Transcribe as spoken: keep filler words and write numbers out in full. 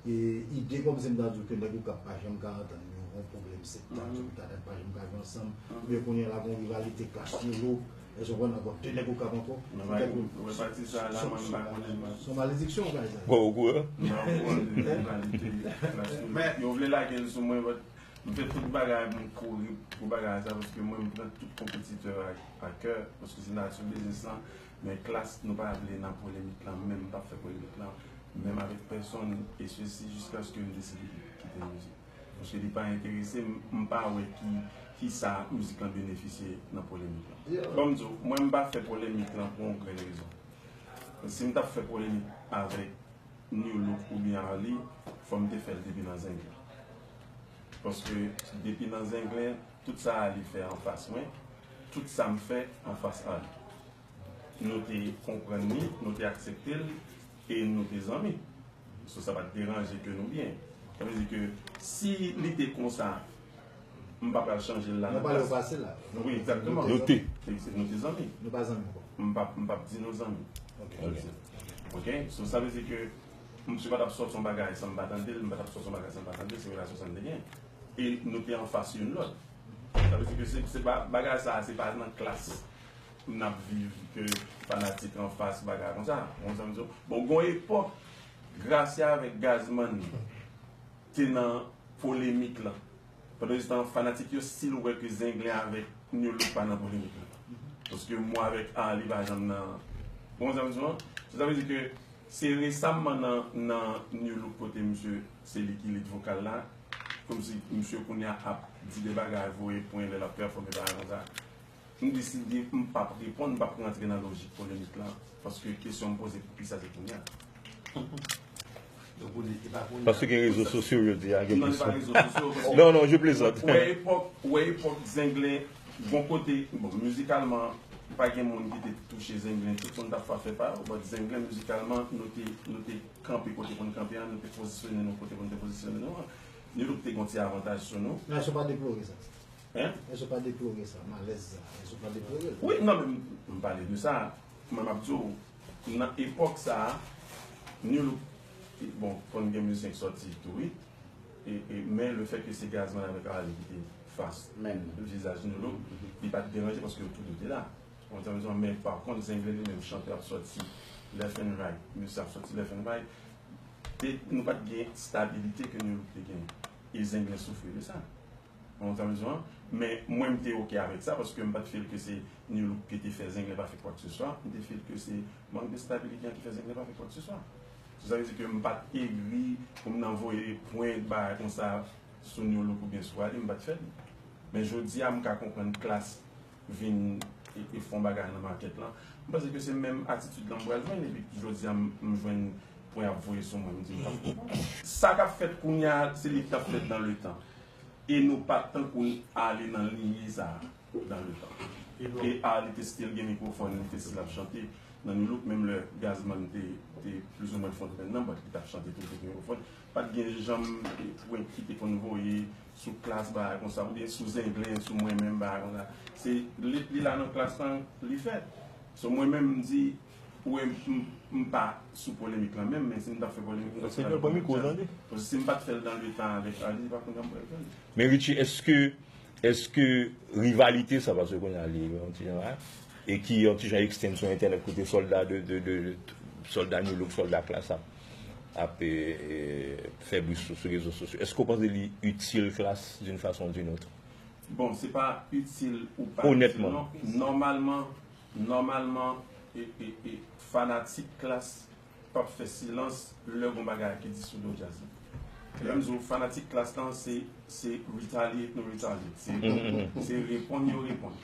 E ide kòmsi m ta di w ke nèg Okap pa janm ka antann yo, yon pwoblèm sèt kat, mhm, yo ta dat pa janm ka jwe ansanm, mhm, oubyen kounye a la gen yon rivalite Klass New Look, èske w konprann, ankò de nèg Okap ankò. Mwen pa, mwen pati sa la, mwen pa konnen, mwen. Se yon malediksyon bagay sa. Bon, ou kouran? Mwen pa konnen rivalite Klass New Look. Yo vle lage l sou mwen, but m fè tout bagay pou m kouri pou bagay sa, paske mwen, m pran tout konpetitè a, a kè, paske se nati biznis lan, men Klass, nou pa vle nan polemik lan, menm m p ap fè polemik lan, menm avèk pèsonn, e sesi jiskaske m deside kite mizik. Paske li pa enterese m, m pa wè ki, kisa mizik lan benefisye nan polemik lan. Yeah. Ban m di w, mwen m pa fè polemik lan pou yon grenn rezon. Si m t ap fè polemik avèk New Look oubyen Arly, fò m te fè l depi nan zenglen. Paske depi nan zenglen, tout sa Arly fè anfas mwen, tout sa m fè anfas Arly. Nou te konprann li, nou te aksepte l, e nou te zanmi. So, sa pa t deranje ke nou byen. Sa vle di ke si li te konsa, m pa pral chanje l la nan plas. Nou pale pase la. Wi, egzakteman. Nou te. Nou te zanmi. Nou pa zanmi ankò. M p ap, m p ap di nou zanmi. Ok. Ok. Ok? So, sa vle di ke misye pa t ap sòti yon bagay san m pa tande l, m pa t ap sòti yon bagay san m pa tande l, se relasyon sa n te gen. E nou te anfas youn lòt. Sa vle di ke se, se pa, bagay sa, se pa nan Klass n ap viv ke fanatik anfas bagay konsa. Ou konprann sa m di w? Bon, gon epòk, Gracia avèk Gazzman te nan polemik lan. Pandansetan, fanatik yo still wè ke Zenglen avèk New Look pa nan polemik lan. Paske mwen avèk Arly pa janm nan. Ou konprann sa m di w? Sa vle di ke se resamman nan, nan New Look kote misye, se li ki lead vokal la, kòmsi misye kounye a ap di de bagay, voye pwen lè l ap pèfòme bagay konsa. M deside m p ap reponn, m p ap rantre nan lojik polemik lan, paske kesyon m poze poukisa se kounye a. Paske gen rezo sosyo jodi a, gen plis. Non, li pa rezo sosyo, paske. Non, non, je plaisante. Ou wè epòk, ou wè epòk Zenglen, gon kote, bon, mizikalman, pa gen moun ki te touche Zenglen, tout moun t ap fè afè pa yo, but Zenglen mizikalman, nou te, nou te kanpe kote pou n kanpe a, nou te pozisyone nou kote pou n te pozisyone nou an. New Look te gon ti avantaj sou nou. Men èske w pa deplore sa? Hein? Èske w pa deplore sa, malèz sa? Èske w pa deplore l? Wi, non, men m, m pale de sa. Mwen, m ap di w, nan epòk sa a, New Look, bon, konn gen mizisyen k sòti tou, wi. E, e, men le fèt ke se Gazzman avèk Arly ki te fas vizaj New Look, li pa t deranje paske yo tou de te la. Ou konprann sa m di w? Men pa kont, Zenglen li menm, chantè ap sòti left and right, misye ap sòti left and right. Te, nou pa t gen stabilite ke New Look te genyen. E Zenglen soufri de sa. Ou konprann sa m di w? Men mwen, m te oke avèk sa, paske m pa t feel ke se New Look ki te fè Zenglen pa fè kwakeseswa. M te feel ke se mank de stabilite an ki fè Zenglen pa fè kwakeseswa. So, sa vle di ke m pa t egri pou m nan voye pwen bagay konsa sou New Look oubyen sou Arly, m pa t fè l. Men jodi a, m ka konprann Klass vin e, e fè yon bagay nan makèt lan. M panse ke se menm atitid lan m pral jwenn, epi jodi a, m, m jwenn pwen ap voye sou mwen, m di m p ap konprann. Sa k ap fèt kounye a, se li k t ap fèt dans le temps. E nou pa t tankou ale nan linye sa a dans le temps. E Arly te still gen mikwofòn, li te still ap chante nan New Look, menm lè Gazzman te, te plizoumwen fè yon trènn nan, but li t ap chante tou, li te gen mikwofòn. Pa t gen janm pwen ki te konn voye sou Klass, bagay konsa, oubyen sou Zenglen, sou mwen menm, bagay konsa. Se li, li la nan Klass lan, li fèt. So, mwen menm, m di, ou wè, m, m, m pa sou polemik lan menm, men si m t ap fè polemik, m t ap fè l avèk John. Paske si m pa t fè l dans le temps avèk Arly, se pa kounye a m pral fè l. Men Richie, èske, èske rivalite sa, paske kounye a li yon ti jan la, e ki yon ti jan extend sou entènèt kote sòlda de, de, de, de, sòlda New Look, sòlda Klass ap, ap, e, e, fè bri sou, sou rezo sosyo. Èske w panse li itil Klass d'une façon ou d'une autre? Bon, se pa itil ou pa itil, non. Onètman. Nòmalman, nòmalman, e, e, e, fanatik Klass p ap fè silans lè gon bagay ki di sou do djaz la. Lè m di w fanatik Klass lan, se, se retaliate nou retaliate. Se, se reponn yo reponn.